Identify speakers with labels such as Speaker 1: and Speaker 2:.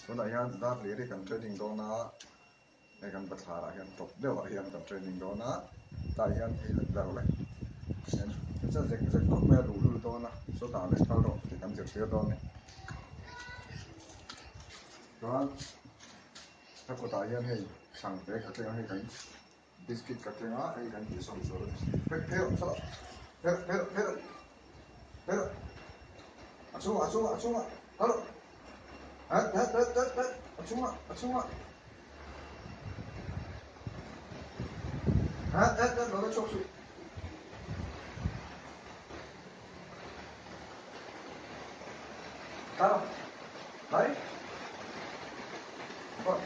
Speaker 1: Tunah hian dar hlir hi kan training dawn a, hei kan bathlar ah hian tawp deuh ah hian kan training dawn a, tah hian hei la rawh le hian chuan zek zek khawp mai a luhlul dawn a, sawtah leh kal rawh tih kan zirtir dawn a ni. Chuan ka kutah hian hei sangte ka keng a hei kan biscuit ka keng a hei kan tihsawm tur a ni. Phei phei rawh sawtah phei rawh phei rawh phei rawh phei rawh a chhungah a chhungah a chhungah kal rawh het het het het het a chhungah a chhungah het het het lo la chhuak suh. Kal rawh Vai Vâng.